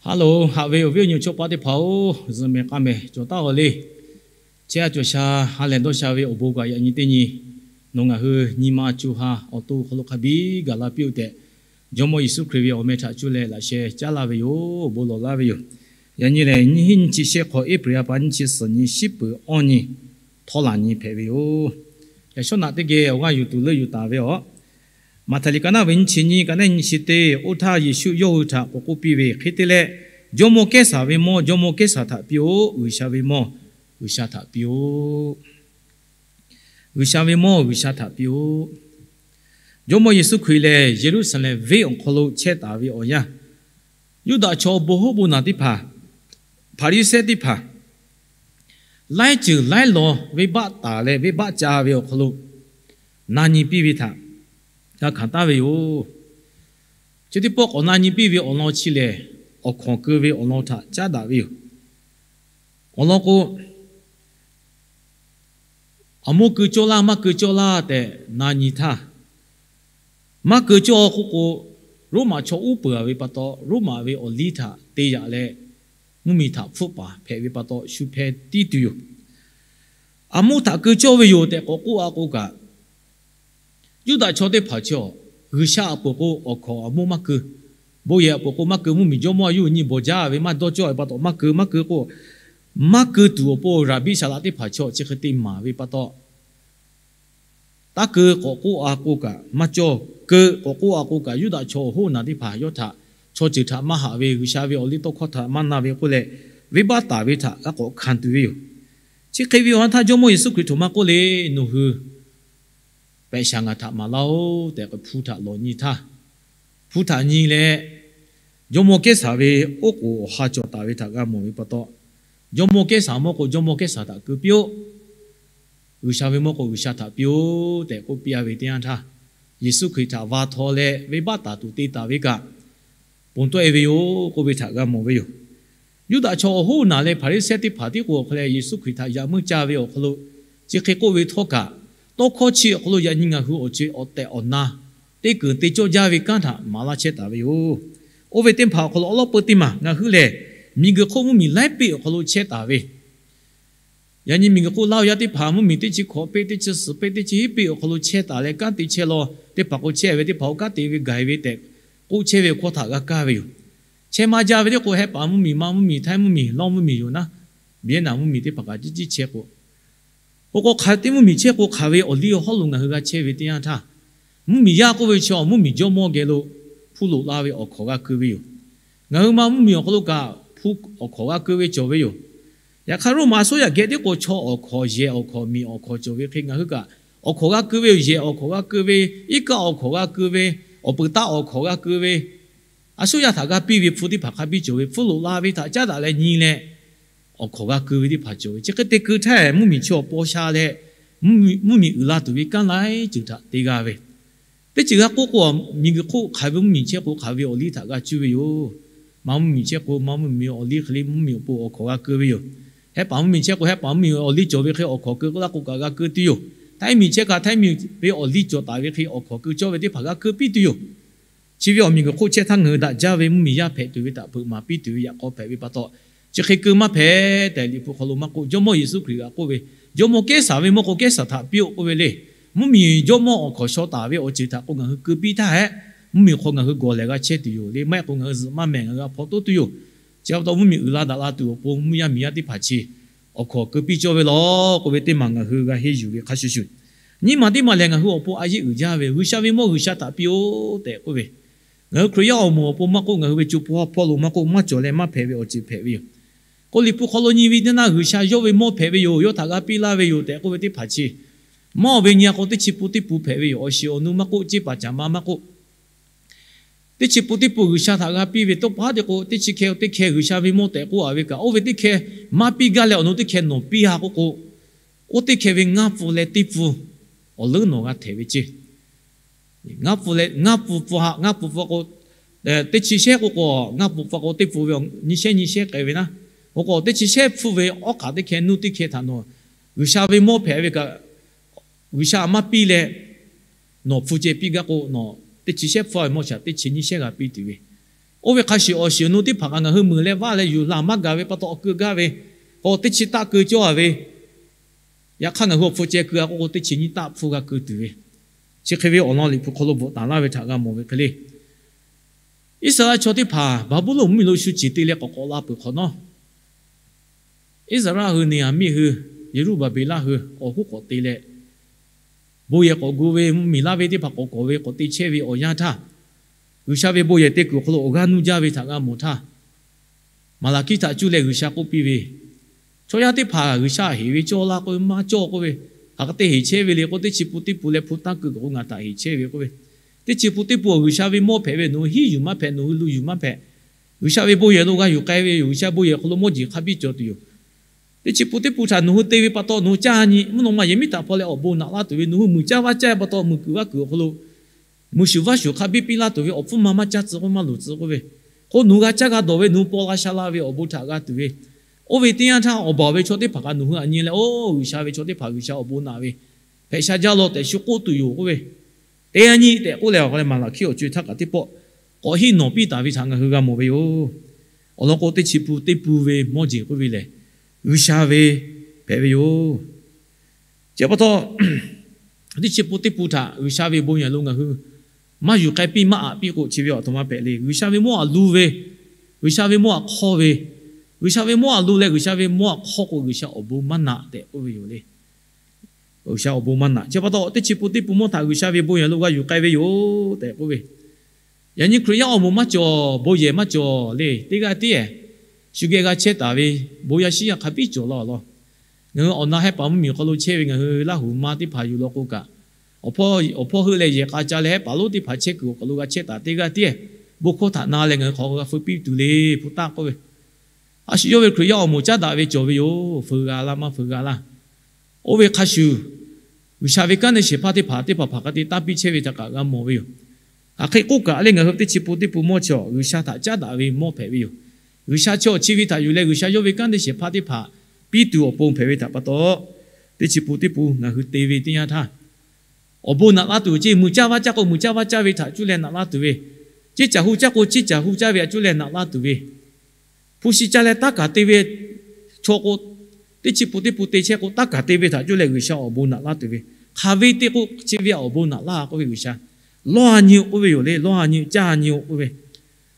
Haˉ loˬ, haꞈ ve awˬ viˉ awˬ nyi chaw paˆ teˇ hpaˍ-oˬ, zuhꞈ mehˍ k'a mehˍ cawˬ taˉ-aˬ le. Chehˇ sha cawˬ sha ha lehˬ dawˇ sha ve awˬ bon kaꞈ yaꞈ nyi teˇ nyi nawˬ ngaˬ hui nyi ma co ha awˬ to awˬ hk'aw lo hk'a biˇ gaˬ la piˇ-oˆ tehꞈ, Jawˇmawˇ Yeˍsuˆ Hkriꞈ ve awˬ meh htaꞈ cuˇ leh laꞈ sheh caˉ laˇ ve yoˬ. Bon lawˬ laˇ ve yoˬ. Yaꞈ nyi lehˬ, nyiˇ hinˉ nyiˇ chi shehˆ hk'awꞈ, April ha pa nyiˇ chi suhˍ nyi, shiˉ peuˍ awˇ nyi, htawˇ laˬ nyi hpehꞈ ve yoˬ. Yaꞈ shawˉ naꞈ teˇ geh awˬ g'aˇ yuˬ tuˬ leuˆ yuˬ taˍ ve aˬ, Maꞈhtehˍ liꞈ ka naˉ ve nyiˇ chi nyiˇ, ka naˉ nyiˇ chi teˇ, oˇ htaˇ Yeˍsuˆ yawˇ hui htaꞈ k'awꞈ k'oˆ piˇ ve, Hk'e te leh, jawˇmawˇ Kehˉsaˍ ve mawˇ jawˇmawˇ Kehˉsaˍ htaꞈ piˇ-oˆ. G'uiˬsha ve mawˇ G'uiˬsha htaꞈ piˇ-oˆ. G'uiˬsha ve mawˇ G'uiˬsha htaꞈ piˇ-oˆ. Jawˇmawˇ Yeˍsuˆ Hkriꞈ lehˬ, Yeˍruˆsaˍlehnˍ venˇ awˬ hk'aw lo chehˇ taˍ ve awˬ yanˇ, Yuˇdaꞈ chaw bon hoˉ bon naˬ teˇ hpaˍ, Hpaˍriˍsehˇ teˇ hpaˍ laiˉ ceuˬ laiˉ law venˇbaˆ taˍ leh venˇbaˆ ca ve awˬ hk'aw lo na nyi piˇ ve htaꞈ g'a hkanˍ taˍ ve yoˬ. Chi teˇ pawˆ k'awꞈ na nyi piˇ ve awˬ lawn chi lehˬ, awˬ hkawnˍ keu ve awˬ lawn htaꞈ caˉ daꞈ ve yoˬ. Awˬ lawn k'o, awˬ mawˇ keu cawˇ laˇ, maˇ keu cawˇ laˇ tehꞈ na nyi htaˇ, maˇ keu cawˇ k'oˆ k'o, Roˉmaꞈ chaw uˉ peunˍ ve pa taw, Roˉmaꞈ ve awˬ liˇ htaꞈ te yaꞈ leh, mvuhˇmiˬ htaꞈ hpfuhˆ paˍ hpehꞈ ve pa taw, shu hpeh tiˇ tuˬ yoˬ. Awˬ mawˇ htaꞈ keu cawˇ ve yoˬ tehꞈ k'awꞈ k'oˆ-a k'o kaꞈ, Yuˇdaꞈ chaw teˇ hpaˍ chi-a, G'uiˬsha awˬ pon k'o awˬ hkawnˍ awˬ mawˇ maˇ keu, bon yehˬ awˬ pon k'o maˇ keu, mvuhˇmiˬ jawˇmawˇ a yuˇ nyi bawˬ jaˇ ve maˇ dawˇ cawˇ ve pa taw maˇ keu, maˇ keu k'o, maˇ keu tuˬ awˬ pon raˍbiˆ saˍlaꞈ teˇ hpaˍ chi-a chi hk'e te maˍ ve pa taw, taˇ keu k'awꞈ k'oˆ-a k'o kaꞈ maˇ cawˇ, keu k'awꞈ k'oˆ-a k'o kaꞈ Yuˇdaꞈ chaw awˬ hoˉ naˬ teˇ hpaˍ yawˇ htaꞈ chaw ceuˬ htaꞈ maˇ haꞈ ve, G'uiˬsha ve awˬ liˇ tawˇ hkawˇ htaꞈ maˇ na ve k'oˆ leh, venˇbaˆ taˍ ve htaꞈ g'a k'awꞈ hkanˍ tuˬ ve yoˬ. Chi hk'e ve awˬ ha htaˇ Jawˇmawˇ Yeˍsuˆ Hkriꞈ htoꞈ ma k'oˆ le, Nawˬ hui pehꞈ shaˍ ngaˬ htaꞈ maˍ laˇ-oˆ tehꞈ k'o hpu htaꞈ lawˬ nyi htaˇ, hpu htaꞈ nyi leh, jawˇmawˇ Kehˉsaˍ ve oˉ k'oˍ awˬ ha cawˬ taˍ ve htaꞈ g'a mawˬ ve pa taw, jawˇmawˇ Kehˉsaˍ mawˇ k'o jawˇmawˇ Kehˉsaˍ htaꞈ keu piˇ-oˆ. G'uiˬsha ve mawˇ k'o G'uiˬsha htaꞈ piˇ-oˆ tehꞈ k'oˆ piˇ-a ve teˇ yanˇ htaˇ, Yeˍsuˆ Hkriꞈ htaꞈ va htaw leh venˇbaˆ taˍ tuˬ te taˍ ve kaꞈ, ponˬ tawˆ-e ve yoˬ k'oˆ ve htaꞈ g'a mawˬ ve yoˬ. Yuˇdaꞈ chaw awˬ hoˉ naˬ leh Hpaˍriˍsehˇ teˇ hpaˍ tiˉ k'o awˬ hk'aw leh Yeˍsuˆ Hkriꞈ htaꞈ yaꞈ meuˇ caˇ ve awˬ hk'aw lo chi hk'e k'oˆ ve htawˇ kaꞈ, tawˇ hkawˇ chi awˬ hk'aw lo yaꞈ nyi ngaˬ hui awˬ ceuˬ awˬ tehˬ awˬ na teˇ keunˍ te cawˇ jaˇ ve kanˉ htaꞈ maˍ laˇ chehˇ taˍ ve yoˬ. Oˇ ve teˇ hpaˍ awˬ hk'aw lo awˉ lawˉ peu teˇ maˬ ngaˬ hui lehˬ, miˬguiˬ hk'oˆ mvuhˇmiˬ laiˉ piˇ awˬ hk'aw lo chehˇ taˍ ve, yaꞈ nyi miˬguiˬ hk'oˆ Laˇ huˍ yaˇ teˇ hpaˍ mvuhˇmiˬ teˇ chi hkawꞈ piˇ, teˇ chi suhˍ piˇ, teˇ chi hiˉ piˇ awˬ hk'aw lo chehˇ taˍ leh kanˉ te chehˇ law, teˇ hpaˍ k'o chehˇ ve teˇ hpaˍ k'o kanˉ te ve gaˬ ve tehꞈ k'oˆ chehˇ ve awˬ hkawˇ htaꞈ g'a kaˇ ve yoˬ. Chehˇ maˇ jaˇ ve teˇ k'o, Hehˆ paˍ mvuhˇmiˬ, Manˇ mvuhˇmiˬ, Htaiˇ mvuhˇmiˬ, Lawˇ mvuhˇmiˬ yoˬ naˉ, Vietnam mvuhˇmiˬ teˇ hpaˍ kaꞈ ciˉ ciˉ chehˇ k'o, k'o k'o hk'aˬ teˇ mvuhˇmiˬ chehˇ k'o hk'aˬ ve awˬ liˇ awˬ hawˉ lo ngaˬ hui g'a chehˇ ve teˇ yanˇ htaˇ, mvuhˇmiˬ yaˇ k'oˆ ve chi awˬ mvuhˇmiˬ jawˇmawˇ geh lo hpuˇ loꞈ la ve awˬ hkawnˍ g'a keu ve yoˬ. Ngaˬ hui ma mvuhˇmiˬ awˬ hk'aw lo kaꞈ hpu awˬ hkawnˍ g'a keu ve cawˬ ve yoˬ. Yaꞈ hk'aˇ Roˉmaꞈ a suˉ yaꞈ geh tiˉ k'o chaw awˬ hkawꞈ, yehˬ awˬ hkawꞈ, miˬ awˬ hkawꞈ cawˬ ve hk'e ngaˬ hui kaꞈ awˬ hkawnˍ g'a keu ve yoˬ. Yehˬ awˬ hkawnˍ g'a keu ve, iˉ kaˆ awˬ hkawnˍ g'a keu ve, awˬ peuˬ taˆ awˬ hkawnˍ g'a keu ve, a suˉ yaˇ htaꞈ g'a piˇ ve hpu teˇ hpaˍ hk'a biˇ cawˬ ve, hpuˇ loꞈ la ve htaꞈ caˉ daꞈ leh nyi leh, awˬ hkawnˍ g'a keu ve teˇ hpaˍ cawˬ ve. Chi hk'e te keu htaˇ mvuhˇmiˬ chi awˬ paw sha leh, mvuhˇmiˬ uiˍ la tuˬ ve kanˉ laiˉ ceuˬ htaꞈ te g'a ve. Teˇ ceuˬ g'a k'oˆ k'o, miˬguiˬ hk'oˆ hk'aˬ ve mvuhˇmiˬ chehˇ k'o hk'aˬ ve awˬ liˇ htaꞈ g'a cuˇ ve yoˬ. Ma mvuhˇmiˬ chehˇ k'o ma mvuhˇmiˬ ve awˬ liˇ hk'e le mvuhˇmiˬ awˬ pon awˬ hkawnˍ g'a keu ve yoˬ. Hehˆ paˍ mvuhˇmiˬ chehˇ k'o Hehˆ paˍ mvuhˇmiˬ ve awˬ liˇ cawˬ ve hk'e awˬ hkawnˍ keu k'oˆ laˇ k'o kaꞈ g'a keu tuˬ yoˬ. Htaiˇ miˬ chehˇ kaꞈ Htaiˇ miˬ ve awˬ liˇ cawˬ taˍ ve hk'e awˬ hkawnˍ keu cawˇ ve teˇ hpaˍ g'a keu piˇ tuˬ yoˬ. Chi ve awˬ miˬguiˬ hk'oˆ chehˇ htaˇ ngaˬ hui daꞈ jaˇ ve mvuhˇmiˬ yaˇ hpehꞈ tuˬ ve htaꞈ hpeuꞈ maˍ piˇ tuˬ ve yaꞈ k'aw hpehꞈ ve pa taw, chi hk'e keu maˇ hpehꞈ tehꞈ Liꞈ hpu hk'aw lo maˇ k'oˆ, Jawˇmawˇ Yeˍsuˆ Hkriꞈ g'a k'oˆ ve, Jawˇmawˇ Kehˉsaˍ ve mawˇ k'o Kehˉsaˍ htaꞈ piˇ-oˆ k'oˆ ve le. Mvuhˇmiˬ jawˇmawˇ awˬ hkawnˍ shaw taˍ ve awˬ ceuˬ htaꞈ k'o ngaˬ hui keu piˇ htaˇ hehˆ, mvuhˇmiˬ hk'aw ngaˬ hui gawˬ lehˬ g'a chehˇ tuˬ yoˬ le. Maˇ heˆ k'o ngaˬ hui zuhꞈ maˇ mehˍ, ngaˬ hui g'a hpaw toˉ tuˬ yoˬ. Chi pa taw mvuhˇmiˬ uiˍ la daꞈ la tuˬ awˬ pon mvuhˇ yaˇ miˬ yaˇ teˇ hpaˍ chi awˬ hkawnˍ keu piˇ cawˇ ve law k'oˆ ve teˇ maˬ ngaˬ hui g'a henˇ yuˬ ve hk'a shuˍ shuˍ, nyiˇ maˬ teˇ maˬ lehˬ ngaˬ hui awˬ pon a yeˇ uiˍ jaˇ ve, G'uiˬsha ve mawˇ G'uiˬsha htaꞈ piˇ-oˆ tehꞈ k'oˆ ve, ngaˬ hui Hkriꞈ yaˇ awˬ moˍ awˬ pon maˇ k'oˆ, ngaˬ hui ve co hpawˇ hpawˇ lo maˇ k'oˆ, maˇ cawˬ leh maˇ hpehꞈ ve awˬ ceuˬ hpehꞈ ve yoˬ. K'o Liꞈ hpu hk'aw lo nyi ve teˇ naˇ G'uiˬsha yawˇ ve mawˇ hpehꞈ ve yoˬ. Yawˇ htaꞈ g'a piˇ laˇ ve yoˬ tehꞈ k'oˆ ve teˇ hpaˍ chi, mawˇ ve nyi-a k'o teˇ chi pun teˇ pun hpehꞈ ve yoˬ. Awˬ shiˍ awˬ nu maˇ k'oˆ, ceˇ paˍ caˍ ma maˇ k'oˆ, teˇ chi pun teˇ pun G'uiˬsha htaꞈ g'a piˇ ve tawˇ pa haˉ te k'o, teˇ chi hkeh teˇ hkeh G'uiˬsha ve mawˇ tehꞈ k'oˆ-a ve kaꞈ, oˇ ve teˇ hkeh maˇ piˇ gaˇ leh awˬ nu teˇ hkeh nawˬ piˇ-a k'oˆ k'o, oˇ teˇ hkeh ve ngaˇ pun leh teˇ pun awˬ leuˉ nawˬ g'a htehꞈ ve ceˇ. Ngaˇ pun leh ngaˇ pun pun ha, ngaˇ pun pun k'o, teˇ chi shehˉ k'oˆ k'o, ngaˇ pun pun k'o teˇ pun ve nyi shehˉ nyi shehˉ k'ai ve naˉ. K'o k'o teˇ chi shehˉ hpfuhˆ ve awˉ k'aꞈ teˇ hkeh nuˇ teˇ hkeh htaꞈ nawˬ G'uiˬsha ve mawˇ hpehꞈ ve kaꞈ, G'uiˬsha maˇ piˇ leh nawˬ hpu ceh piˇ gaˇ k'o, nawˬ teˇ chi shehˉ hpfuhˆ ve mawˇ shaˍ teˇ chi nyiˇ shehˉ g'a piˇ tuˬ ve. Oˇ ve hk'a shuˍ awˬ shiˍ awˬ nu teˇ hpaˍ kaꞈ ngaˬ hui meuˍ leh vaˇ leh yuˬ laˬ maˇ gaˬ ve pa taw awˬ keu gaˇ ve, k'o teˇ chi taˆ keu cawˇ a ve, yaꞈ hk'aˇ ngaˬ hui awˬ hpu ceh keu a k'o k'o teˇ chi nyiˇ taˆ hpfuhˇ g'a keu tuˬ ve, chi hk'e ve awˬ lawn Liꞈ hpu hk'aw lo bvuhꞈ taˍ laˇ ve htaꞈ g'a mawˬ ve hk'e le. Iˉsaˍreˍlaˆ chaw teˇ hpaˍ Baˍbuˍlonˍ mvuhˇmiˬ lo shu ceˬ te leh k'awꞈ k'awꞈ la peuˬ hk'awꞈ nawˉ, Iˉsaˍreˍlaˆ hui Neˍhaˍmiˆ hui, Yeˍruˆbaˍbeˍlaˆ hui awˬ hoˉ k'awꞈ te leh, bon yehˬ k'awꞈ gu ve, mvuhˇmiˬ laˇ ve teˇ hpaˍ k'awꞈ kawˬ ve k'awꞈ te chehˇ ve awˬ yanˇ htaˇ, G'uiˬsha ve bon yehˬ te kuiˬ awˬ hk'aw lo awˬ g'aˇ nuˇ jaˇ ve htaꞈ g'a mawˬ htaˇ, Maˍlaˍhkiˆ htaꞈ cuˇ leh G'uiˬsha k'oˆ piˇ ve, chaw yaˇ teˇ hpaˍ G'uiˬsha heˍ ve cawˇ laˇ k'oˆ ve maˇ cawˇ k'oˆ ve, hk'aˬ hk'e te heˍ chehˇ ve le k'o, teˇ chi pun teˇ pun leh hpu tanˇ keu kaꞈ k'o ngaˬ htaꞈ heˍ chehˇ ve k'oˆ ve, teˇ chi pun teˇ pun awˬ G'uiˬsha ve mawˇ hpehꞈ ve, nawˬ hui hiˉ yuˬ maˇ hpehꞈ, nawˬ hui lu yuˬ maˇ hpehꞈ, G'uiˬsha ve bon yehˬ lo g'a yuˬ k'ai ve yoˬ. G'uiˬsha bon yehˬ hk'aw lo mawˇ jeˬ hk'a biˇ cawˬ tuˬ yoˬ. Teˇ chi pun teˇ pun htaꞈ nawˬ hui te ve pa taw nawˬ hui caˇ nyi mvuhˇ naw ma yehˬ miˉ htaꞈ hpaw leh awˬ bon naꞈ laˇ tuˬ ve, nawˬ hui muiˬ caˇ vaˇ caˇ ve pa taw muiˬ kuiˬ vaˇ kuiˬ awˬ hk'aw lo muiˬ shuˍ vaˇ shuˍ hk'a biˇ piˇ laˇ tuˬ ve, awˬ hpfuhˇ ma maˇ caˇ tcuh k'oˆ maˇ luˬ tcuh k'oˆ ve, k'o nawˬ hui g'a caˇ g'a dawˬ ve, nawˬ hui paw la sha la ve awˬ bon htaꞈ g'a tuˬ ve, oˇ ve teˇ yanˇ htaˇ awˬ baˬ ve chaw teˇ hpaˍ kaꞈ nawˬ hui aꞈ nyi leh, oˇ G'uiˬsha ve chaw teˇ hpaˍ G'uiˬsha awˬ bon naꞈ ve, hpehꞈ sha jaˇ law tehꞈ shu k'oˆ tuˬ yoˬ k'oˆ ve, te a nyi tehꞈ k'oˆ leh, awˬ hk'aw leh Maˍlaˍhkiˆ awˬ co e htaˇ kaꞈ teˇ pawˆ k'awꞈ hiˆ nawˬ piˇ taˍ ve htaꞈ ngaˬ hui g'a mawˬ ve yoˬ. Awˬ lawn k'o, teˇ chi pun teˇ pun ve mawˇ jeˬ k'oˆ ve lehˬ, G'uiˬsha ve hpehꞈ ve yoˬ. Chi pa taw, teˇ chi pun teˇ pun htaꞈ G'uiˬsha ve bon yehˬ lo ngaˬ hui maˇ yuˬ k'ai piˇ maˇ aꞈ piˇ k'o, chi ve awˬ htoꞈ ma hpehꞈ le. G'uiˬsha ve mawˇ aꞈ lu ve, G'uiˬsha ve mawˇ aꞈ hk'awˇ ve, G'uiˬsha ve mawˇ aꞈ lu leh G'uiˬsha ve mawˇ aꞈ hk'awˇ k'o, G'uiˬsha awˬ bon maˇ naꞈ tehꞈ k'oˆ ve yoˬ le. G'uiˬsha awˬ bon maˇ naꞈ. Chi pa taw, teˇ chi pun teˇ pun mawˇ htaꞈ G'uiˬsha ve bon yehˬ lo g'a yuˬ k'ai ve yoˬ tehꞈ k'oˆ ve, yaꞈ nyi Hkriꞈ yaˇ awˬ moˍ maˇ cawˬ, bon yehˬ maˇ cawˬ le. Teˇ g'aˇ tiˉ, shu geh g'a chehˇ taˍ ve bon yaˇ shinˉ yaˇ hk'a biˇ cawˬ laˇ awˬ lawn. Ngaˬ hui awˬ na Hehˉ paˍ mvuhˇmiˬ hk'aw lo chehˇ ve ngaˬ hui Laˇhuˍ ma teˇ hpaˍ yuˬ law k'o kaꞈ, awˬ hpawˇ heuˆ leh yehˬ k'a ca leh Hehˉ paˍ lonˉ teˇ hpaˍ chehˇ kuiˬ awˬ hk'aw lo g'a chehˇ taˍ teˇ g'aˇ tiˉ, bon hkawˇ htaꞈ na leh ngaˬ hui hk'aw g'a feu piˇ tuˬ le, hpu taˆ k'oˆ ve. A shu yawˇ ve Hkriꞈ yaˇ awˬ moˍ caˉ daꞈ ve cawˬ ve yoˬ. Feu g'a laˇ maˇ feu g'a laˇ. Oˇ ve hk'a shuˍ, G'uiˬsha ve kanˉ te shehˍ hpaˇ teˇ hpaˍ teˇ hpaˍ hpaˍ hk'a te taˇ piˇ chehˇ ve htaꞈ kaꞈ g'a mawˬ ve yoˬ. Hk'aˬ hk'e k'oˆ kaꞈ leh, ngaˬ hui teˇ chi pun teˇ pun mawˇ chi G'uiˬsha htaꞈ caˉ daꞈ ve mawˇ hpehꞈ ve yoˬ. G'uiˬsha chi awˬ chi ve htaꞈ yuˬ leh G'uiˬsha yawˇ ve kanˉ te shehˍ hpaˇ teˇ hpaˍ piˇ tuˬ awˬ pon hpehꞈ ve htaꞈ pa taw, teˇ chi pun teˇ pun ngaˬ hui te ve teˇ yanˇ htaˇ, awˬ bon naꞈ laˇ tuˬ ceˇ. Muiˬ caˇ vaˇ caˇ k'o, muiˬ caˇ vaˇ caˇ ve htaꞈ cuˇ leh naꞈ laˇ tuˬ ve, ceˇ caˬ hu caˇ k'o, ceˇ caˬ hu caˇ ve htaꞈ cuˇ leh naꞈ laˇ tuˬ ve, hpu shi ca leh taˇ kaˬ te ve chaw k'o, teˇ chi pun teˇ pun te chehˇ k'o, taˇ kaˬ te ve htaꞈ cuˇ leh G'uiˬsha awˬ bon naꞈ laˇ tuˬ ve, hk'aˬ ve te k'o chi ve awˬ bon naꞈ laˇ k'oˆ ve G'uiˬsha, lawˇ a nyi-oˬ k'oˆ ve yoˬ le. Lawˇ a nyi, caˇ a nyi-oˬ k'oˆ ve,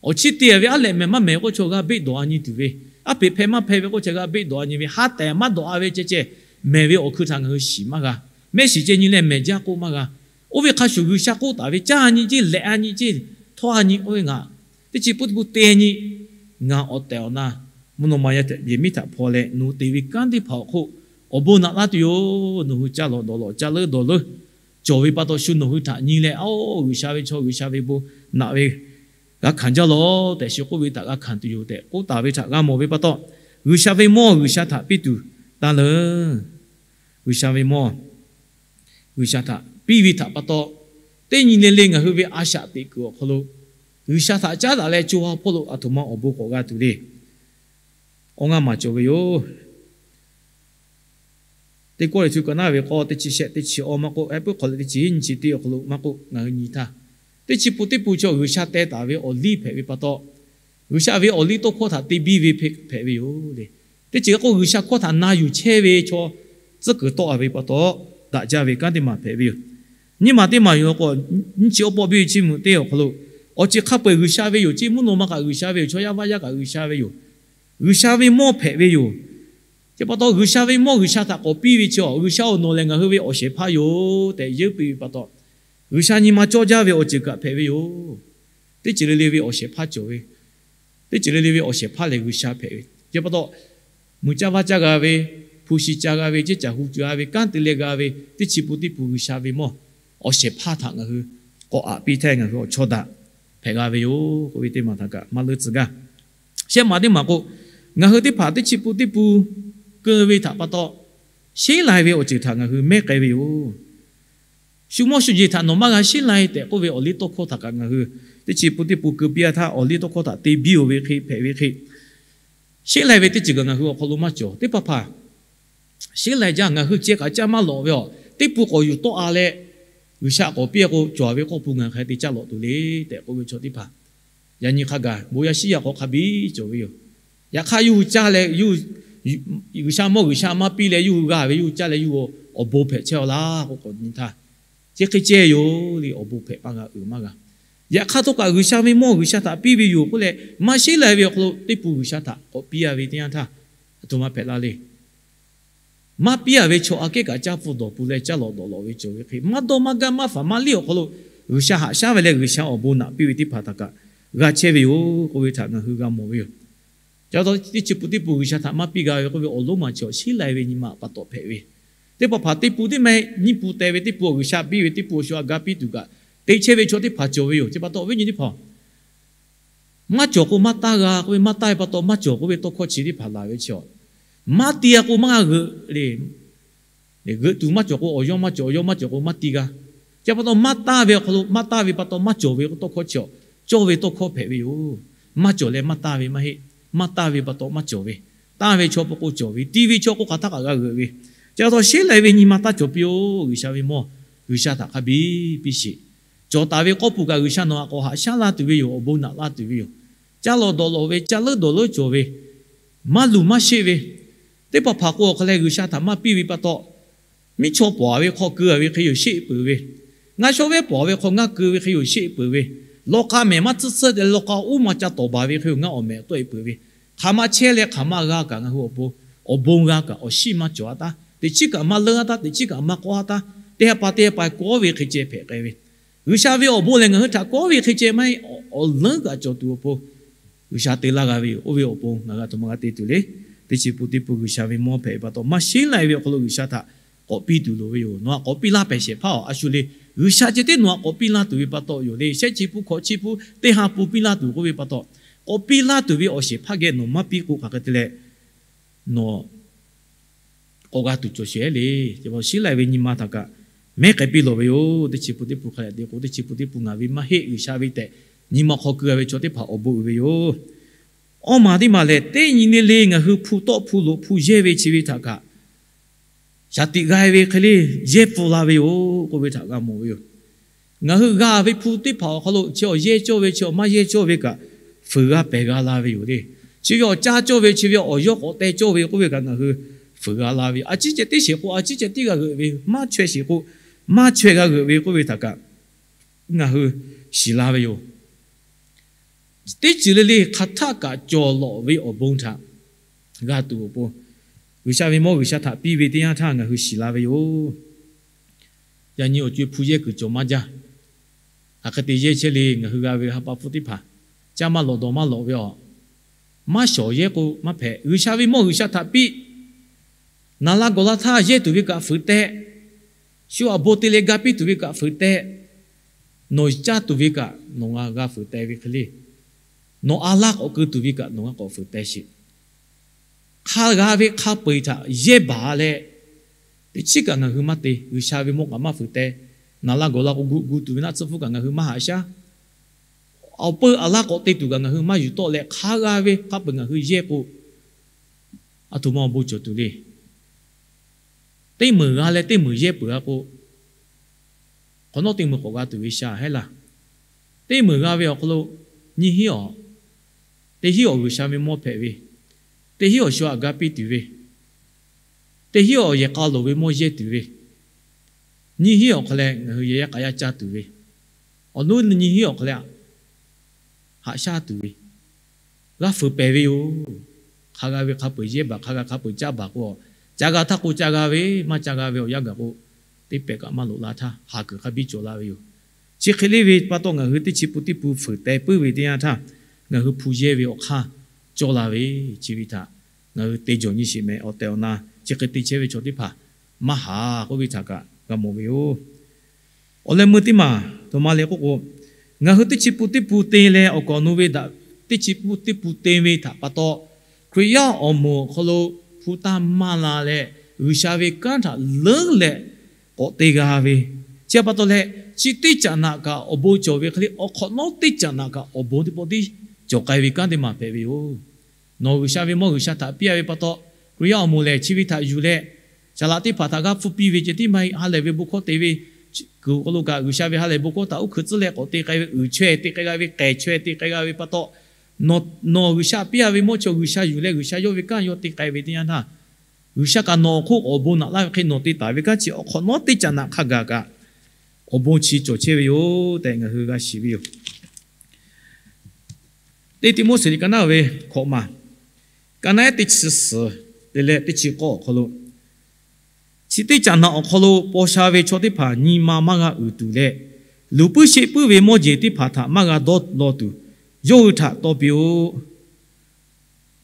awˬ chi te ve aˉ lehꞈ mehˍ maˇ mehˍ k'oˆ chaw g'a beˆ dawˬ a nyi tuˬ ve, aˉ peꞈ hpehˇ maˇ hpehˇ ve k'oˆ chaw g'a beˆ dawˬ a nyi ve, ha tehˬ maˇ dawˬ a ve ceh ceh, mehˍ ve awˬ hkui htaꞈ ngaˬ hui shiˍ maˇ g'a. Mehˆ shiˍ ceh nyi leh mehˍ jaˇ k'oˆ maˇ g'a. Oˇ ve hk'a shuˍ G'uiˬsha k'oˆ taˍ ve, caˇ a nyi ceˇ, lehꞈ a nyi ceˇ, htawˇ a nyi k'oˆ ve, ngaˬ teˇ chi pun teˇ pun te nyi, ngaˬ awˬ tehˬ awˬ na mvuhˇ naw ma yehˬ miˉ htaꞈ hpaw leh nawˬ hui te ve kanˉ teˇ hpaˍ awˬ hk'oˆ awˬ bon naꞈ laˇ tuˬ yoˬ. Nawˬ hui caˇ lawˬ dawˬ lawˬ, caˇ leuˉ dawˬ leuˉ cawˬ ve pa taw, shu nawˬ hui htaꞈ nyi leh, Oˇ, G'uiˬsha ve chaw G'uiˬsha ve bon naꞈ ve g'a hkanˍ jaˇ lawˬ tehꞈ shu k'oˆ ve htaꞈ g'a hkanˍ tuˬ yoˬ tehꞈ k'oˆ taˍ ve htaꞈ g'a mawˬ ve pa taw, G'uiˬsha ve mawˇ G'uiˬsha htaꞈ piˇ tuˬ taˇ leuˬ. G'uiˬsha ve mawˇ G'uiˬsha htaꞈ piˇ ve htaꞈ pa taw, teˇ nyi le le ngaˬ hui ve a shaꞈ teꞈ kuiˬ awˬ hk'aw lo G'uiˬsha htaꞈ caˉ daꞈ leh co ha hpawˇ lo aˬ htoꞈ ma awˬ bon k'awꞈ g'a tuˬ le. Awˇ ngaˇ maˬ cawˬ ve yoˬ. Teˇ Kawˇrenˍhtuˆ ka naˉ ve k'awˇ teˇ chi shehˆ teˇ chi awˇ maˇ k'oˆ, Heˍbrehˇ hk'awꞈ leh teˇ chi hiˉ nyi chi teˇ awˬ hk'aw lo maˇ k'oˆ, ngaˬ hui nyi htaˇ, teˇ chi pun teˇ pun chaw G'uiˬsha teh taˍ ve awˬ liˇ hpehꞈ ve pa taw, G'uiˬsha ve awˬ liˇ tawˇ hkawˇ htaꞈ te biˇ ve hpehꞈ ve yoˬ le. Teˇ ceuˬ k'o, G'uiˬsha hkawˇ htaꞈ na yuˬ chehˇ ve chaw tcuhˉ kuiˬ tawˆ a ve pa taw, daꞈ jaˇ ve kanˉ teˇ maˬ hpehꞈ ve yoˬ. Nyiˇ maˬ teˇ maˬ yoˬ k'o, nyiˇ chi awˇ pawˆ biˇ ve chi mvuhꞈ teˇ awˬ hk'aw lo, awˬ ceuˬ hk'a peu-eˬ G'uiˬsha ve yoˬ ceˇ, mvuhˇ naw ma kaꞈ G'uiˬsha ve yoˬ, chaw yaˇ vaˇ yaˇ kaꞈ G'uiˬsha ve yoˬ. G'uiˬsha ve mawˇ hpehꞈ ve yoˬ. Chi pa taw, G'uiˬsha ve mawˇ G'uiˬsha htaꞈ k'awꞈ piˇ ve chi, G'uiˬsha awˬ nawˬ lehˬ ngaˬ hui ve awˬ shehˍ hpaˇ yoˬ tehꞈ yeuˉ piˇ ve pa taw, G'uiˬsha nyi ma cawˇ jaˇ ve awˬ ceuˬ kaꞈ hpehꞈ ve yoˬ. Teˇ ceuˬ le le ve awˬ shehˍ hpaˇ cawˬ ve, teˇ ceuˬ le le ve awˬ shehˍ hpaˇ lehˬ G'uiˬsha hpehꞈ ve. Chi pa taw, muiˬ caˇ vaˇ caˇ g'a ve, hpu shi ca g'a ve, ceˇ caˬ hu g'a ve, kanˉ te leh g'a ve, teˇ chi pun teˇ pun G'uiˬsha ve mawˇ awˬ shehˍ hpaˇ htaꞈ ngaˬ hui k'awꞈ aꞈ piˇ htaˇ ngaˬ hui awˬ chawˇ daꞈ hpehꞈ g'a ve yoˬ k'oˆ ve teˇ maˬ htaꞈ kaꞈ maˇ leuˉ tcuh gaˇ. Shehˆ maˬ teˇ maˬ k'o, ngaˬ hui teˇ hpaˍ teˇ chi pun teˇ pun keu ve htaꞈ pa taw, sheˉ lai ve awˬ ceuˬ htaꞈ ngaˬ hui mehˉ k'ai ve yoˬ. Shu mawˇ shu jeˬ htaꞈ nawˬ maˇ g'a sheˉ lai tehꞈ k'oˆ ve awˬ liˇ tawˇ hkawˇ htaꞈ kaꞈ ngaˬ hui teˇ chi pun teˇ pun keu piˇ-a htaˇ, awˬ liˇ tawˇ hkawˇ htaꞈ te biˇ-oˬ ve hk'e hpehꞈ ve hk'e, sheˉ lai ve teˇ ceuˬ kaꞈ ngaˬ hui awˬ hk'aw lo maˇ cawˬ. Teˇ hpaˍ hpaˍ sheˉ lai jaˇ, ngaˬ hui ceh kaꞈ caˇ maˇ lawꞈ ve awˬ, teˇ pun k'awꞈ yuˬ tawˆ-a leh, G'uiˬsha k'awꞈ piˇ-a k'o, cawˬ ve k'awˇ pun ngaˬ hk'a te caˇ lawꞈ tuˬ le tehꞈ k'oˆ ve chaw teˇ hpaˍ Yaꞈ nyi hk'a gaˬ bon yaˇ shiˉ yaˇ k'awꞈ hk'a biˇ cawˬ ve yoˬ. Yaꞈ hk'aˇ yawˇ hui caˇ leh, G'uiˬsha mawˇ G'uiˬsha maˇ piˇ leh yawˇ hui g'a ve, yawˇ hui caˇ leh yawˇ hui awˬ bon hpehꞈ chehˇ a laˇ k'oˆ k'awꞈ nyi htaˇ, chi hk'e ceh yoˬ le, awˬ bon hpehꞈ maˇ g'a, uiˍ maˇ g'a. Yaꞈ hk'aˇ htawˇ kaꞈ G'uiˬsha ve mawˇ G'uiˬsha htaꞈ piˇ ve yoˬ k'oˆ leh maˇ sheˉ lai ve awˬ hk'aw lo teˇ pun G'uiˬsha htaꞈ k'awꞈ piˇ a ve teˇ yanˇ htaˇ, a htoꞈ ma hpehꞈ la le. Maˇ piˇ a ve chaw aꞈ kehˉ kaꞈ caˇ pun dawˬ pun leh caˇ lawꞈ dawꞈ lawꞈ ve cawˬ ve hk'e, maˇ dawˇ maˇ gaˇ maˇ faˍ maˇ liˇ awˬ hk'aw lo G'uiˬsha haꞈ shaˉ ve leh G'uiˬsha awˬ bon naꞈ piˇ ve teˇ hpaˍ htaꞈ kaꞈ g'a chehˇ ve yoˬ k'oˆ ve htaꞈ ngaˬ hui g'a mawˬ ve yoˬ. Ca taw teˇ chi pun teˇ pun G'uiˬsha htaꞈ maˇ piˇ g'a ve k'oˆ ve awˬ lonˉ ma chi awˬ sheˉ lai ve nyi ma pa taw hpehꞈ ve, teˇ hpaˍ hpaˍ teˇ pun teˇ ma nyiˇ pun teh ve teˇ pun awˬ G'uiˬsha piˇ ve teˇ pun awˬ shu aꞈ ga piˇ tuˬ kaꞈ te chehˇ ve chaw teˇ hpaˍ cawˬ ve yoˬ. Chi pa taw viˉ nyi teˇ hpaˍ maˇ cawˬ k'o maˇ taˇ g'a k'oˆ ve, maˇ taˇ ve pa taw maˇ cawˬ k'oˆ ve tawˇ hkawˇ chi teˇ hpaˍ laˬ ve chi a, maˇ ti a k'o maˇ g'a g'euꞈ le. G'euꞈ tuˬ maˇ cawˬ k'o awˬ yawˇ maˇ cawˬ, awˬ yawˇ maˇ cawˬ k'o maˇ ti g'a. Chi pa taw maˇ taˇ ve awˬ hk'aw lo maˇ taˇ ve pa taw maˇ cawˬ ve k'o tawˇ hkawˇ chi a, cawˇ ve tawˇ hkawˇ hpehꞈ ve yoˬ. Maˇ cawˬ leh maˇ taˇ ve maˇ heˆ. Maˇ taˇ ve pa taw maˇ cawˬ ve, taˇ ve chaw pa k'o cawˬ ve, ti ve chaw k'o hk'aˬ htaˇ kaꞈ g'a g'euꞈ ve. Chi pa taw sheˉ lai ve nyi ma taˇ cawˬ piˇ-oˬ. G'uiˬsha ve mawˇ G'uiˬsha htaꞈ hk'a biˇ piˇ sheˍ. Cawˬ taˍ ve k'awˇ pun kaꞈ G'uiˬsha nawˬ aꞈ k'awꞈ haꞈ shaˉ laˇ tuˬ ve yoˬ. Awˬ bon naꞈ laˇ tuˬ ve yoˬ. Caˇ lawꞈ dawˬ lawꞈ ve, caˇ leuˉ dawˬ leuˉ cawˬ ve, maˇ luˬ maˇ sheˆ ve, teˇ hpaˍ hpaˍ k'o awˬ hk'a leh G'uiˬsha htaꞈ maˇ piˇ ve pa taw, miˇ chaw pawnˍ ve hk'aw keu a ve hk'e yoˬ sheˆ peuˬ ve, ngaˇ shawˉ vehˉ pawnˍ ve hk'aw ngaˇ keu ve hk'e yoˬ sheˆ peuˬ ve, lawꞈ k'a mehˍ maˇ tsuhˇ tsuhˇ te leh lawꞈ k'a uˉ ma ca tawˍ baˬ ve hk'e yoˬ ngaˇ awˬ mehˍ tawˆ e peuˬ ve, hk'aˬ ma chehˇ leh hk'aˬ ma g'a kaꞈ ngaˬ hui awˬ bon, awˬ bon g'a kaꞈ awˬ shiˉ maˇ cawˬ a taˇ, teꞈ chiˉ kaꞈ maˇ leuˉ a taˇ, teꞈ chiˉ kaꞈ maˇ k'awˇ a taˇ, teˇ ha pa teˇ ha pa kawˉ ve hk'e ceh hpehꞈ k'ai ve, G'uiˬsha ve awˬ bon lehˬ ngaˬ hui htaꞈ kawˉ ve hk'e ceh maˇ heˆ. Awˬ leuˉ kaꞈ cawˬ tuˬ awˬ pon G'uiˬsha te laˇ g'a ve yoˬ. Oˇ ve awˬ pon ngaˬ hui a htoꞈ ma g'a te tuˬ le. Teˇ chi pun teˇ pun G'uiˬsha ve mawˇ hpehꞈ ve pa taw maˇ sheˉ lai ve awˬ hk'aw lo G'uiˬsha htaꞈ k'awꞈ piˇ tuˬ loˍ ve yoˬ. Nawˬ aꞈ k'awꞈ piˇ laˇ pehˍ shehˍ hpaˇ awˬ a shu le. G'uiˬsha ceh tiˉ nawˬ aꞈ k'awꞈ piˇ laˇ tuˬ ve pa taw yoˬ le. Shehˆ chi pun hkawꞈ chi pun teˇ ha pun piˇ laˇ tuˬ k'oˆ ve pa taw, k'awꞈ piˇ laˇ tuˬ ve awˬ shehˍ hpaˇ geh nawˬ maˇ piˇ k'o hk'aˬ hk'e te leh nawˬ k'awꞈ g'a tuˬ cawˬ shehˍ le. Sheˍ pa taw sheˉ lai ve nyi ma htaꞈ kaꞈ mehˉ k'ai piˇ lawˬ ve yoˬ. Teˇ chi pun teˇ pun hk'a dehꞈ te k'o, teˇ chi pun teˇ pun ngaˬ ve maˇ heˆ, G'uiˬsha ve tehꞈ nyi ma hk'aw keu a ve chaw teˇ hpaˍ awˬ bon uiˍ ve yoˬ. Awˇ maˬ teˇ maˬ lehˬ, teˇ nyi le le ngaˬ hui hpu tawˆ hpu loꞈ hpu yehˇ ve chi ve htaꞈ kaꞈ shaˍ tiꞈ g'a ve hk'e le yehˇ pfuhˇ la ve yoˬ k'oˆ ve htaꞈ g'a mawˬ ve yoˬ. Ngaˬ hui g'a ve hpu teˇ hpaˍ awˬ hk'aw lo chi awˬ yehˇ cawˇ ve, chi awˬ maˇ yehˇ cawˇ ve kaꞈ fuiˍ g'a pehˬ g'a la ve yoˬ le. Chi ve awˬ caˇ cawˇ ve, chi ve awˬ yawˇ k'awꞈ teh cawˇ ve k'oˆ ve kaꞈ ngaˬ hui fuiˍ g'a la ve yoˬ. A ciˉ ceh tiˉ sheˍ k'o a ciˉ ceh tiˉ g'a g'euꞈ ve, maˇ chaweh sheˍ k'o maˇ chaweh g'a g'euꞈ ve k'oˆ ve htaꞈ kaꞈ ngaˬ hui shiˍ la ve yoˬ. Teˇ ceuˬ le le hk'aˬ htaˆ kaꞈ cawˬ lawꞈ ve awˬ bon htaꞈ g'a tuˬ awˬ pon, G'uiˬsha ve mawˇ G'uiˬsha htaꞈ piˇ ve teˇ yanˇ htaˇ ngaˬ hui shiˍ la ve yoˬ. Yaꞈ nyi awˬ co e hpu yehˇ kuiˬ cawˬ maˇ jaˇ. Hk'aˬ hk'e te yehˇ chehˇ le. Ngaˬ hui g'a ve ha pa hpfuhˇ teˇ hpaˍ caˇ maˇ lawꞈ dawˬ maˇ lawꞈ ve aˬ, maˇ shawˍ yehˇ k'o maˇ hpehꞈ. G'uiˬsha ve mawˇ G'uiˬsha htaꞈ piˇ. Naˍ la gawˬ la htaˇ yehˇ tuˬ ve kaꞈ fuiˍ teh. Shu aꞈ bon te leh ga piˇ tuˬ ve kaꞈ fuiˍ teh. Nawˬ caˇ tuˬ ve kaꞈ nawˬ g'a g'a fuiˍ teh ve hk'e le. Nawˬ a laˇ k'awꞈ keu tuˬ ve kaꞈ nawˬ g'a k'awꞈ fuiˍ teh sheˍ. Hk'a g'a ve hk'a peu-eˬ htaꞈ yehˇ baˬ leh, teꞈ chiˉ kaꞈ ngaˬ hui maˇ te. G'uiˬsha ve mawˇ kaꞈ maˇ fuiˍ teh. Naˍ la gawˬ la k'o gu gu tuˬ ve naˆ tsuhˇ hpfuhˇ kaꞈ ngaˬ hui maˇ haꞈ shaˉ. Awˬ peu aˬ laˇ k'awꞈ te tuˬ kaꞈ ngaˬ hui maˇ yuˬ tawˆ leh, hk'a g'a ve hk'a peu-eˬ ngaˬ hui yehˇ k'o, a htoꞈ ma awˬ bon cawˬ tuˬ le. Teˇ meunˍ g'a leh teˇ meunˍ yehˇ peuˬ g'a k'o, hk'awꞈ nawˉ teˇ meunˍ k'awꞈ g'a tuˬ ve sha hehˉ laˇ. Teˇ meunˍ g'a ve awˬ hk'aw lo nyiˇ hinˉ awˬ, teˇ hinˉ awˬ G'uiˬsha ve mawˇ hpehꞈ ve, teˇ hinˉ awˬ shu aꞈ ga piˇ tuˬ ve, teˇ hinˉ awˬ yehˬ k'a loˍ ve mawˇ yehˇ tuˬ ve, nyiˇ hinˉ awˬ hk'aw leh ngaˬ hui yehˬ yaˇ k'a yaˇ caˇ tuˬ ve, awˬ nuˉ nyiˇ hinˉ awˬ hk'aw leh haꞈ shaˉ tuˬ ve, g'a fuiˍ pehˍ ve yoˬ. Hk'a g'a ve hk'a peu-eˬ yehˇ baˬ, hk'a g'a hk'a peu-eˬ caˇ baˬ k'o, ca g'a htaˇ k'o ca g'a ve, maˇ ca g'a ve awˬ yanˇ gaˬ k'o, teˇ pehˍ kaꞈ maˇ loꞈ la htaˇ, haˍ kuiˬ hk'a biˇ cawˬ la ve yoˬ. Chi hk'e le ve pa taw, ngaˬ hui teˇ chi pun teˇ pun fuiˍ teh puiˉ ve teˇ yanˇ htaˇ, ngaˬ hui hpu yehˇ ve awˬ hk'aˇ cawˇ la ve, chi ve htaꞈ ngaˬ hui te jawˬ nyi sheˍ meh. Awˬ tehˬ awˬ na chi hk'e te chehˇ ve chaw teˇ hpaˍ maˇ haˍ k'oˆ ve htaꞈ kaꞈ g'a mawˬ ve yoˬ. Awˬ leh meuˇ teˇ maˬ htoꞈ ma le k'oˆ k'o, ngaˬ hui teˇ chi pun teˇ pun te leh awˬ kawꞈ nawˬ ve daꞈ, teˇ chi pun teˇ pun te ve htaꞈ pa taw, Hkriꞈ yaˇ awˬ moˍ awˬ hk'aw lo hpu taˇ maˇ la leh, G'uiˬsha ve kanˉ htaꞈ leuˉ leh k'awꞈ te g'a ve, chi pa taw leh, chi teˇ caꞈ naꞈ kaꞈ awˬ bon cawˬ ve hk'e le, awˬ hk'awꞈ nawˉ teˇ caꞈ naꞈ kaꞈ awˬ bon teˇ pawˆ tiˉ cawˬ k'ai ve kanˉ teˇ maˬ hpehꞈ ve yoˬ. Nawˬ G'uiˬsha ve mawˇ G'uiˬsha htaꞈ piˇ a ve pa taw, Hkriꞈ yaˇ awˬ moˍ lehˬ chi ve htaꞈ yuˬ leh, saˍ laꞈ teˇ hpaˍ htaꞈ g'aˇ hpfuhˇ piˇ ve ceh tiˉ maˇ heˆ. Ha lehˬ ve bon hkawˇ te ve, kuiˬ awˬ hk'aw lo kaꞈ G'uiˬsha ve ha lehˬ bon hkawˇ htaꞈ uˉ hkui tcuhˉ leh k'awꞈ te k'ai ve, uiˍ chaweh te k'ai g'a ve, k'ehˬ chaweh te k'ai g'a ve pa taw, nawˬ G'uiˬsha piˇ a ve mawˇ chaw G'uiˬsha yuˬ leh G'uiˬsha yawˇ ve kanˉ yawˇ te k'ai ve teˇ yanˇ htaˇ, G'uiˬsha kaꞈ nawˬ awˬ hk'oˆ awˬ bon naꞈ laˇ ve hk'e nawˬ te taˍ ve kanˉ chi awˬ hk'awꞈ nawˉ teˇ caꞈ naꞈ hk'a gaˬ kaꞈ awˬ bon chi cawˬ chehˇ ve yoˬ tehꞈ ngaˬ hui g'a shiˍ ve yoˬ. Teˇ Tiˆmoˉseˍ liꞈ ka naˉ ve hkawꞈ maˬ, ka naˉ ehˉ teˇ chi suhˍ te leh teˇ chi k'awˇ awˬ hk'aw lo, chi teˇ caꞈ naꞈ awˬ hk'aw lo paw sha ve chaw teˇ hpaˍ nyi ma maˇ g'a uiˍ tuˬ leh, luˬ puiˉ sheˆ puiˉ ve mawˇ jeˬ teˇ hpaˍ htaꞈ maˇ g'a dawˇ law tuˬ, yawˇ hui htaꞈ taw piˇ-oˆ.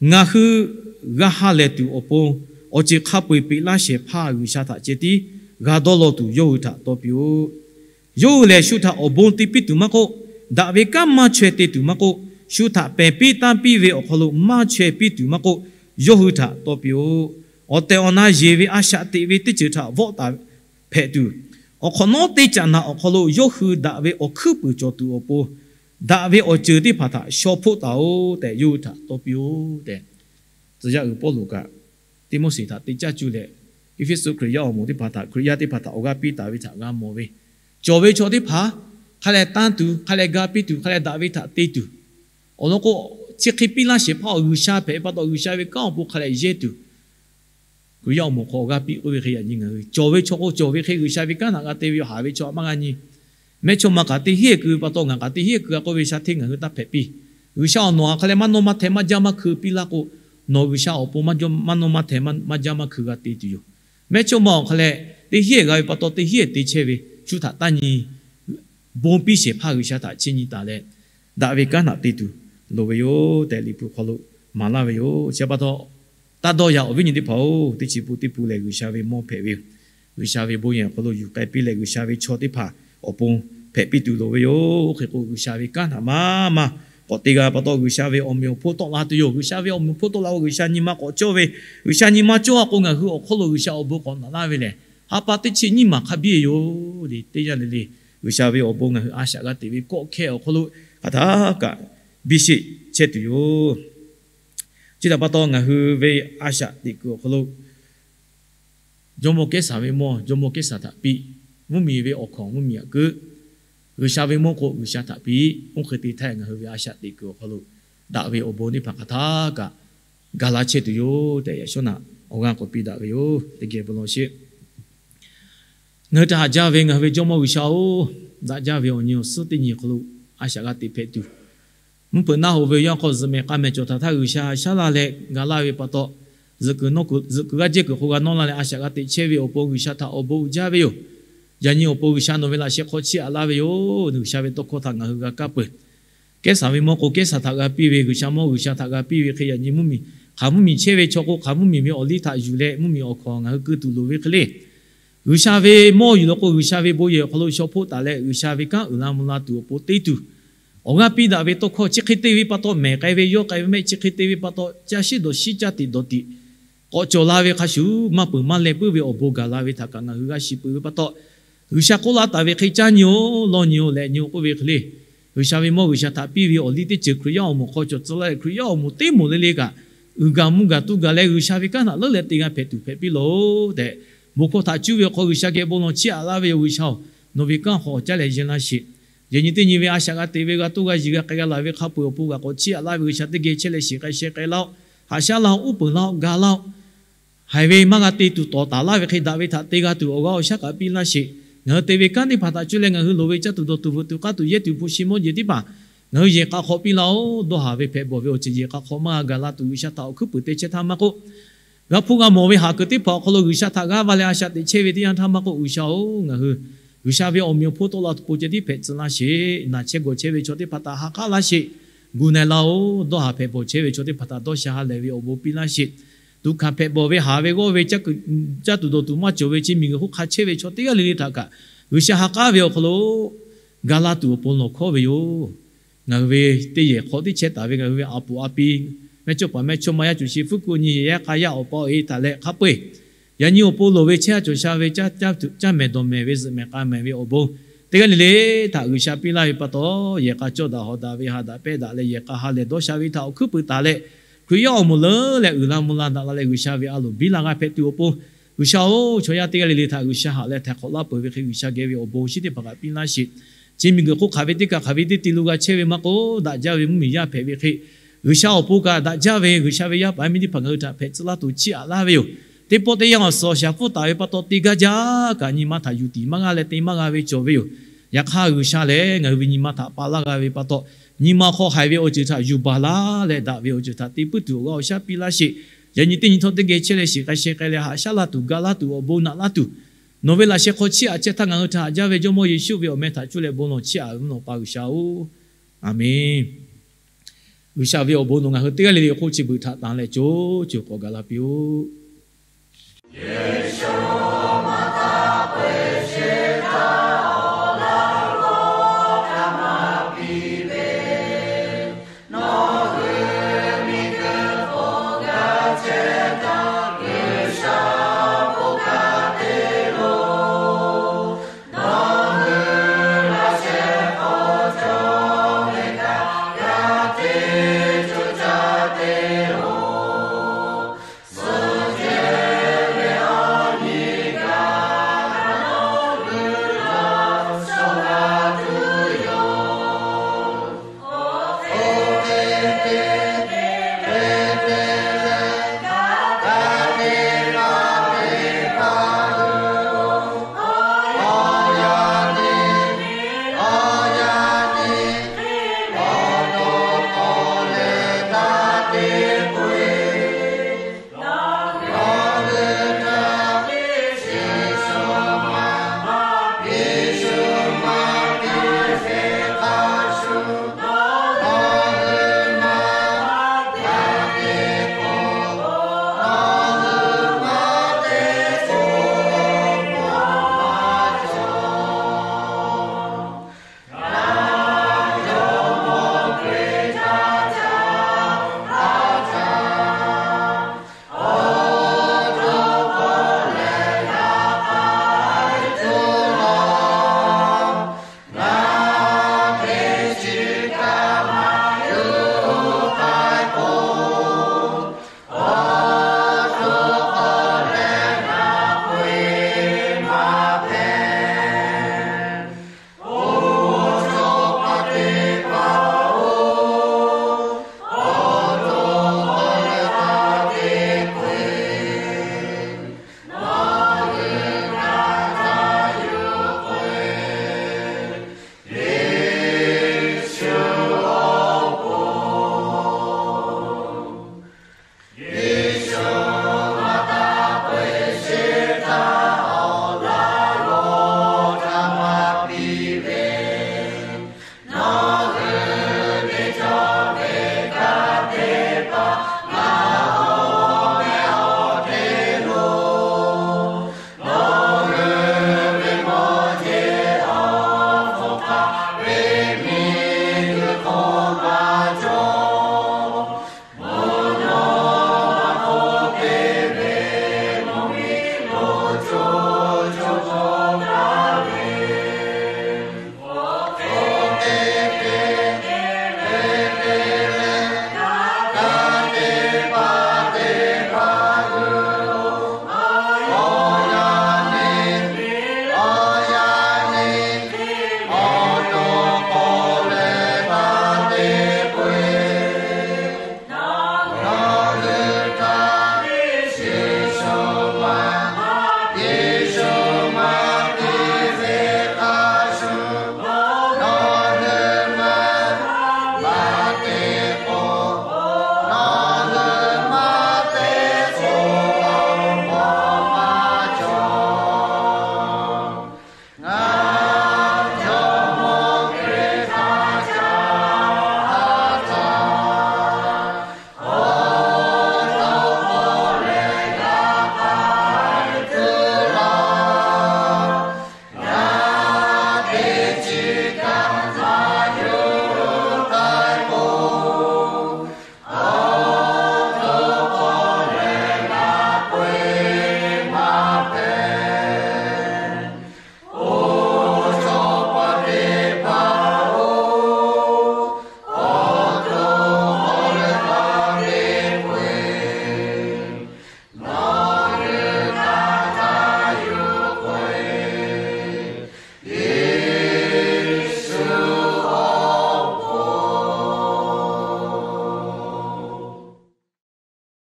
Ngaˬ hui g'a ha lehˬ tuˬ awˬ pon, awˬ ceuˬ hk'a peu-eˬ peꞈ laˇ shehˍ hpaˇ G'uiˬsha htaꞈ ceh tiˉ g'a dawˇ law tuˬ yawˇ hui htaꞈ taw piˇ-oˆ. Yawˇ hui lehˬ shu htaꞈ awˬ bon te piˇ tuˬ maˇ k'oˆ, daꞈ ve kanˉ maˇ chaweh te tuˬ maˇ k'oˆ, shu htaꞈ pehˬ piˇ tanˇ piˇ ve awˬ hk'aw lo maˇ chaweh piˇ tuˬ maˇ k'oˆ, yawˇ hui htaꞈ taw piˇ-oˆ. Awˬ tehˬ awˬ na yeˬ ve a shaꞈ teꞈ ve teˇ ceuˬ htaꞈ vawˆ taˍ hpehꞈ tuˬ, awˬ hk'awꞈ nawˉ teˇ caꞈ naꞈ awˬ hk'aw lo yawˇ hui daꞈ ve awˬ hkuiˉ puiˍ cawˬ tuˬ awˬ pon, daꞈ ve awˬ ceuˬ teˇ hpaˍ htaꞈ shaw hpoˆ taˍ-oꞈ tehꞈ yawˇ hui htaꞈ taw piˇ-oˆ tehꞈ, tcuh yaˇ uiˍ Pawˇluꞈ kaꞈ Tiˆmoˉseˍ htaꞈ te caˇ cuˇ leh, Eˇfeˇsuꞈ Hkriꞈ yaˇ awˬ moˍ teˇ hpaˍ htaꞈ, Hkriꞈ yaˇ teˇ hpaˍ htaꞈ awˬ g'aˇ piˇ taˍ ve htaꞈ g'a mawˬ ve, cawˬ ve chaw teˇ hpaˍ hk'a lehˬ tanˇ tuˬ, hk'a lehˬ ga piˇ tuˬ, hk'a lehˬ daꞈ ve htaꞈ te tuˬ, awˬ lawn k'o, chi hk'e piˇ laˇ shehˍ hpaˇ awˬ G'uiˬsha hpehꞈ ve pa taw G'uiˬsha ve kanˉ awˬ pon hk'a lehˬ yehˇ tuˬ, Hkriꞈ yaˇ awˬ moˍ hk'aw awˬ g'aˇ piˇ k'oˆ ve hk'e yaꞈ nyi ngaˬ hui cawˬ ve chaw k'o, cawˬ ve hk'e G'uiˬsha ve kanˉ htaꞈ g'a te ve yoˬ. Haꞈ ve chaw htaꞈ maˇ g'a nyi. Mehˇchawˇma kaꞈ teˇ hinˉ keu ve pa taw ngaˬ kaꞈ teˇ hinˉ keu a k'oˆ ve sha hteˇ ngaˬ hui taˇ hpehꞈ piˇ. G'uiˬsha awˬ nawˬ htaꞈ hk'a lehˬ maˇ nawˇ maˇ hteh maˇ jaˇ maˇ hkui piˇ laˇ k'o, nawˬ G'uiˬsha awˬ pon maˇ nawˇ maˇ hteh maˇ jaˇ maˇ hkui g'a te tuˬ yoˬ. Mehˇchawˇma awˬ hk'a lehˬ teˇ hinˉ g'a ve pa taw teˇ hinˉ te chehˇ ve, shu htaꞈ taˇ nyi, bon piˇ shehˍ hpaˇ G'uiˬsha htaꞈ chiˇ nyi taˍ leh, daꞈ ve kanˉ htaꞈ te tuˬ loˍ ve yoˬ tehꞈ Liꞈ hpu hk'aw lo maˍ laˇ ve yoˬ. Chi pa taw, taˇ dawˇ yaꞈ awˬ viˉ nyi teˇ hpaˍ-oˬ, teˇ chi pun teˇ pun lehˬ G'uiˬsha ve mawˇ hpehꞈ ve yoˬ. G'uiˬsha ve bon yehˬ awˬ hk'aw lo yuˬ k'ai piˇ leh G'uiˬsha ve chaw teˇ hpaˍ awˬ pon hpehꞈ piˇ tuˬ loˍ ve yoˬ. Oˇ hk'e k'o G'uiˬsha ve kanˉ htaꞈ maˇ maˇ k'awꞈ te g'a pa taw G'uiˬsha ve awˬ meꞈ awˬ hponˇ tawˆ la tuˬ yoˬ. G'uiˬsha ve awˬ meꞈ awˬ hponˇ tawˆ la k'o G'uiˬsha nyi ma k'awꞈ cawˇ ve, G'uiˬsha nyi ma cawˇ a k'o ngaˬ hui awˬ hk'aw lo G'uiˬsha awˬ bon k'awꞈ naꞈ laˇ ve lehˬ, ha pa teˇ chi nyiˇ maˬ hk'a biˇ yoˬ le. Teˇ yanˇ le le G'uiˬsha ve awˬ bon ngaˬ hui a shaꞈ g'a teꞈ ve kawˆ hkehˇ awˬ hk'aw lo hk'aˬ htaˇ kaꞈ biˇ sheˆ chehˇ tuˬ yoˬ. Chi htaꞈ pa taw ngaˬ hui ve a shaꞈ teꞈ kuiˬ awˬ hk'aw lo Jawˇmawˇ Kehˉsaˍ ve mawˇ Jawˇmawˇ Kehˉsaˍ htaꞈ piˇ, mvuhˇmiˬ ve awˬ hkawnˍ mvuhˇmiˬ aꞈ keu, G'uiˬsha ve mawˇ k'o G'uiˬsha htaꞈ piˇ. Oˇ hk'e te htaˇ ngaˬ hui ve a shaꞈ teꞈ kuiˬ awˬ hk'aw lo daꞈ ve awˬ bon teˇ hpaˍ hk'aˬ htaˇ kaꞈ ga laˇ chehˇ tuˬ yoˬ tehꞈ yaꞈ shawˉ naꞈ awˬ g'aˇ k'awꞈ piˇ daꞈ ve yoˬ. Teˇ geh bon lawˬ sheˍ. Ngaˬ hui htaꞈ haꞈ jaˇ ve ngaˬ hui ve Jawˇmawˇ G'uiˬsha-oˬ, daꞈ jaˇ ve awˬ nyi awˬ suhˉ teˇ nyi hk'aw lo a shaꞈ g'a teꞈ hpehꞈ tuˬ, mvuhˇ hpeuꞈ naˆ hoꞈ ve yanˇ hk'aw zuhꞈ mehˍ k'a mehˍ cawˬ htaꞈ htaˇ G'uiˬsha shaˉ laˇ leh ga laˇ ve pa taw, zuhꞈ kuiˬ g'aˇ jehˇ kuiˬ hk'o g'a nawˇ laˇ leh a shaꞈ g'a teꞈ chehˇ ve awˬ pon G'uiˬsha htaꞈ awˬ bon uiˍ jaˇ ve yoˬ. Yaꞈ nyi awˬ pon G'uiˬsha nawˬ ve laꞈ sheh hk'aw chiˇ aꞈ laˇ ve yoˬ. G'uiˬsha ve tawˇ hkawˇ htaꞈ ngaˬ hui g'a kaˇ peuˬ. Kehˉsaˍ ve mawˇ k'o Kehˉsaˍ htaꞈ g'a piˇ ve, G'uiˬsha mawˇ G'uiˬsha htaꞈ g'a piˇ ve hk'e yaꞈ nyi mvuhˇmiˬ hk'aˬ mvuhˇmiˬ chehˇ ve chaw k'o hk'aˬ mvuhˇmiˬ ve awˬ liˇ htaꞈ yuˬ leh mvuhˇmiˬ awˬ hkawnˍ ngaˬ hui keu tuˬ loˍ ve hk'e le. G'uiˬsha ve mawˇ yuˬ leh k'o G'uiˬsha ve bon yehˬ awˬ hk'aw lo shaw hpoˆ taˍ leh G'uiˬsha ve kanˉ uiˍ la mvuh la tuˬ awˬ pon te tuˬ, awˬ g'aˇ piˇ daꞈ ve tawˇ hkawˇ chi hk'e te ve pa taw mehˬ k'ai ve yawˇ k'ai ve mehˆ chi hk'e te ve pa taw caˇ shiˉ dawˬ shiˉ caˇ tiꞈ dawˬ tiꞈ k'awꞈ cawˬ la ve hk'a shuˍ maˇ peuˬ maˇ leh puiˉ ve awˬ bon gaˬ la ve htaꞈ kaꞈ ngaˬ hui g'a shiˍ peuˬ ve pa taw, G'uiˬsha k'oˆ laˇ taˍ ve hk'e caˇ nyi-oˬ, lawˇ nyi-oˬ leh nyi-oˬ k'oˆ ve hk'e le. G'uiˬsha ve mawˇ G'uiˬsha htaꞈ piˇ ve awˬ liˇ teˇ ceuˬ Hkriꞈ yaˇ awˬ moˍ hk'aw cawˬ tcuh laˇ leh Hkriꞈ yaˇ awˬ moˍ teˇ moˍ le le kaꞈ uiˍ gaˬ mvuh gaˬ tuˬ gaˬ leh G'uiˬsha ve kanˉ htaꞈ leuˉ leh te g'a hpehꞈ tuˬ hpehꞈ piˇ lawˬ-oˬ tehꞈ, bon hkawˇ htaꞈ cuˇ ve awˬ hk'aw G'uiˬsha geh bon lawˬ chiˇ aꞈ laˇ ve yoˬ. G'uiˬsha-oˬ, nawˬ ve kanˉ hk'aw caˇ leh yehˬ laˇ sheˍ. Yaꞈ nyi teˇ nyi ve a shaꞈ g'a teꞈ ve g'a toˇ g'a yiˬ g'a k'ai g'a laˬ ve hk'a peu-eˬ awˬ pon g'a k'awꞈ chiˇ aꞈ laˇ ve G'uiˬsha teˇ geh chehˇ leh shiˍ k'ai sheh k'ai laˇ-oˆ. Haꞈ shaˉ laˇ-oˆ, uˉ peunˍ laˇ-oˆ, ga laˇ-oˆ. Haiˬ ve maˇ g'a te tuˬ tawˍ taˍ laˇ ve hk'e daꞈ ve htaꞈ te g'a tuˬ awˬ g'aˇ awˬ shaˉ kaꞈ piˇ laˇ sheˍ. Ngaˬ hui te ve kanˉ teˇ hpaˍ htaꞈ cuˇ leh ngaˬ hui loˍ ve caˇ tuˬ dawˬ tuˬ veuꞈ tuˬ k'aˇ tuˬ yehˇ tuˬ hpu shi mawˇ jeˬ teˇ hpaˍ ngaˬ hui yehˬ k'a hk'aw piˇ laˇ-oˆ. Dawˇ haˍ ve hpehꞈ bawˬ ve awˬ ceuˬ yehˬ k'a hk'aw maˇ g'a gaˬ la tuˬ G'uiˬsha htaꞈ awˬ hkuiˉ puiˍ te chehˇ htaˇ maˇ k'oˆ, g'a hpuˇ g'a mawˬ ve haꞈ kuiˬ teˇ hpaˍ awˬ hk'aw lo G'uiˬsha htaꞈ g'aˇ va leh a shaꞈ teꞈ chehˇ ve teˇ yanˇ htaˇ maˇ k'oˆ, G'uiˬsha-oˬ, ngaˬ hui G'uiˬsha ve awˬ meꞈ awˬ hponˇ tawˆ la tuˬ pon ceh tiˉ hpehꞈ tcuh laˇ sheˍ. Naˬ chehˇ gawˬ chehˇ ve chaw teˇ hpaˍ htaꞈ ha k'aˉ laˇ sheˍ. Gu na-e laˇ-oˆ. Dawˇ haˍ hpehꞈ bawˬ chehˇ ve chaw teˇ hpaˍ htaꞈ dawˇ sha ha lehˬ ve awˬ bon piˇ laˇ sheˍ. Tuꞈ hkanˍ hpehꞈ bawˬ ve haˍ ve g'awˇ ve caˇ tuˬ dawˬ tuˬ maˇ cawˬ ve chi miˬguiˬ hk'oˆ hk'a chehˇ ve chaw teˇ g'aˇ le le htaꞈ kaꞈ G'uiˬsha ha k'aˉ ve awˬ hk'aw lo ga laˇ tuˬ awˬ pon lawˬ hkawˉ ve yoˬ. Ngaˬ hui ve teˇ yehˬ hk'aw teˇ chehˇ taˍ ve ngaˬ hui ve a puˍ a pi, mehˇchawˇpaˍ mehˇchawˇma yaˇ cuˬ shi fuˉ kuˆ nyi yehˬ yaˇ k'a yaˇ awˬ pa awˬ e htaꞈ leh hk'a peu-eˬ yaꞈ nyi awˬ pon loˍ ve chehˇ a cawˬ sha ve caˇ mehˍ dawˬ mehˍ ve zuhꞈ mehˍ k'a mehˍ ve awˬ bon teˇ g'aˇ le le htaꞈ G'uiˬsha piˇ laˇ ve pa taw, yehˬ k'a cawˇ daꞈ hawˍ daꞈ ve ha daꞈ pehˇ daꞈ leh yehˬ k'a ha lehˬ dawˇ sha ve htaꞈ awˬ hkuiˉ puiˍ taˍ leh, Hkriꞈ yaˇ awˬ moˍ leuˉ leh uiˍ la mvuh la daꞈ la leh G'uiˬsha ve a loˍ biˇ la g'a hpehꞈ tuˬ awˬ pon G'uiˬsha-oˬ, chaw yaˇ teˇ g'aˇ le le htaꞈ G'uiˬsha haꞈ leh htaiˍ hk'awꞈ laˇ peuˬ ve hk'e, G'uiˬsha geh ve awˬ bon awˬ shinˉ teˇ hpaˍ kaꞈ piˇ laˇ sheˍ. Chi miˬguiˬ hk'oˆ hk'aˬ ve teˇ kaꞈ hk'aˬ ve teˇ te lo g'a chehˇ ve maˇ k'oˆ, daꞈ jaˇ ve mvuhˇmiˬ yaˇ hpehꞈ ve hk'e, G'uiˬsha awˬ pon kaꞈ daꞈ jaˇ ve G'uiˬsha ve yaˇ paˍ miˇ teˇ hpaˍ ngaˬ hui htaꞈ hpehꞈ tcuh laˇ tuˬ chiˇ aꞈ laˇ ve yoˬ. Teˇ pawˆ teˇ yanˇ awˬ suhˍ awˬ shaˍ pfuhˇ taˍ ve pa taw, te gaˇ jaˇ kaꞈ nyi ma htaꞈ yuˬ tiˍ maˇ g'a leh te maˇ g'a ve cawˬ ve yoˬ. Yaꞈ hk'aˇ, G'uiˬsha lehˬ ngaˬ hui ve nyi ma htaꞈ pa laˇ g'a ve pa taw, nyi ma hk'aw haiˬ ve awˬ ceuˬ htaꞈ yuˬ baˬ laˇ leh, daꞈ ve awˬ ceuˬ htaꞈ te puiˉ tuˬ awˬ g'aˇ awˬ shaˉ piˇ laˇ sheˍ. Yaꞈ nyi teˇ nyi htawˇ teˇ geh chehˇ leh shiˍ k'ai sheh k'ai leh haꞈ shaˉ laˇ tuˬ, ga laˇ tuˬ, awˬ bon naꞈ laˇ tuˬ, nawˬ ve laꞈ sheh hk'aw chiˇ aꞈ chehˇ htaˇ, ngaˬ hui htaꞈ haꞈ jaˇ ve Jawˇmawˇ Yeˍsuˆ ve awˬ meh htaꞈ cuˇ leh bon lawˬ chiˇ aꞈ ve mvuhˇ naw Pa G'uiˬsha-oˬ, Aˍmenˍ. G'uiˬsha ve awˬ bon nawˬ ngaˬ hui teˇ g'aˇ le le awˬ hk'oˆ chi beuꞈ htaꞈ tanˍ leh co co k'awꞈ gaˬ la piˇ-oˆ.